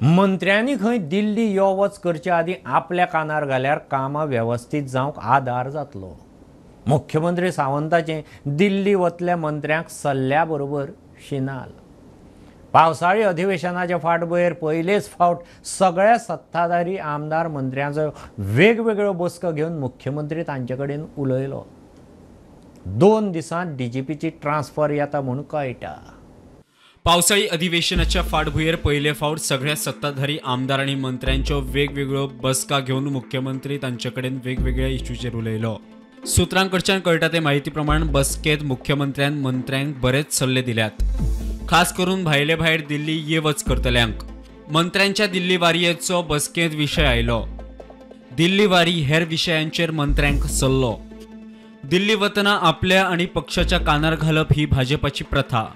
मंत्र्यांनी खंय दिल्ली यो वच करचे आदीं आपल्या कानार घाल्यार कामां वेवस्थीत जावंक आदार जातलो. मुख्यमंत्री सावंताचें दिल्ली वतल्या मंत्र्यांक सल्ल्या बरोबर शिनाल. पावसाळी अधिवेशनाच्या फाटभुंयेर पयलेच फावट सगळ्या सत्ताधारी आमदार मंत्र्यांचो वेगवेगळ्यो बसका घेवन मुख्यमंत्री तांचे कडेन उलयलो. 2 दिसांत डीजीपीची ट्रान्सफर येता म्हूण कळटा. पावसाळी अधिवेशनाच्या फाटभुंयेर पयले फावट सगळ्या सत्ताधारी आमदार आनी मंत्र्यांच्यो वेगवेगळ्यो बसका घेवन मुख्यमंत्री तांचे कडेन वेगवेगळ्या इश्यूचेर उलयलो. सुत्रां कडच्यान कळटा ते म्हायती प्रमाण बसकेंत मुख्यमंत्र्यान मंत्र्यांक बरेच सल्ले दिल्यात, खास करून भायले भायर दिल्ली ये वच करतल्यांक. मंत्र्यांच्या दिल्ली वारयेचो बसकेंत विशय आयलो. दिल्ली वारी हेर विशयांचेर मंत्र्यांक सल्लो. दिल्ली वतना आपल्या आनी पक्षाच्या कानार घालप ही भाजपाची प्रथा.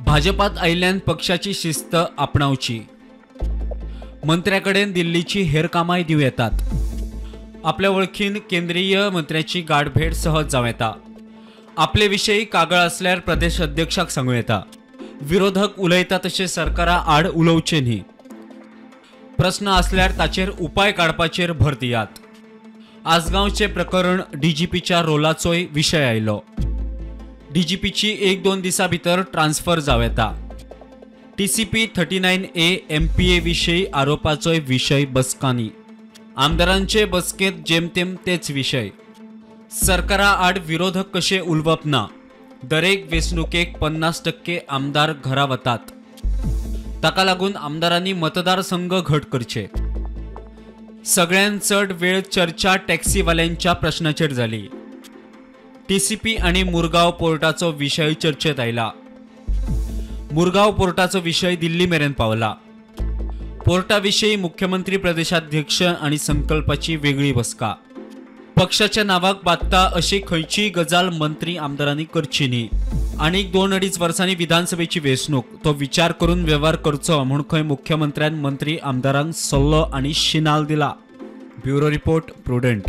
भाजपात आयिल्ल्यान पक्षाची शिस्त आपणावची. मंत्र्याकडेन दिल्लीची हेर कामांय दिवं येतात. आपल्या वळखीन केंद्रीय मंत्र्याची गाठभेट सहज जावं येता. आपले विशयी कागळ आसल्यार प्रदेश अध्यक्षाक सांगू येता. विरोधक उलयता तशें सरकारा आड उलोवचें न्ही. प्रस्न आसल्यार ताचेर उपाय काडपाचेर भर दियात. आसगांवचें प्रकरण डीजीपीच्या रोलाचोय विशय आयलो. डीजीपीची 1-2 दिसां भितर ट्रान्सफर जावं येता. TCP 39A MPA विशयी आरोपाचोय विशय बसकांनी. आमदारांचे बसकेंत जेमतेम तेच विशय. सरकारा आड विरोधक कशे उलोवप ना. दरेक वेंचणुकेक 50% आमदार घरा वतात. ताका लागून आमदारांनी मतदारसंघ घट करचे. सगळ्यांत चड वेळ चर्चा टॅक्सीवाल्यांच्या प्रश्नाचेर जाली. टीसीपी आनी मुरगांव पोर्टाचो विशय चर्चेत आयला. मुरगांव पोर्टाचो विशय दिल्ली मेरेन पावला. पोर्टा विशीं मुख्यमंत्री, प्रदेशाध्यक्ष आनी संकल्पाची वेगळी बसका. पक्षाच्या नावाक बादता अशी खंयचीय गजाल मंत्री आमदारांनी करची न्ही. आनीक 2-2.5 वर्सांनी विधानसभेची वेंचणूक, तो विचार करून वेव्हार करचो म्हूण खंय मुख्यमंत्र्यान मंत्री आमदारांक सल्लो आनी शिनाल दिला. Bureau report, Prudent.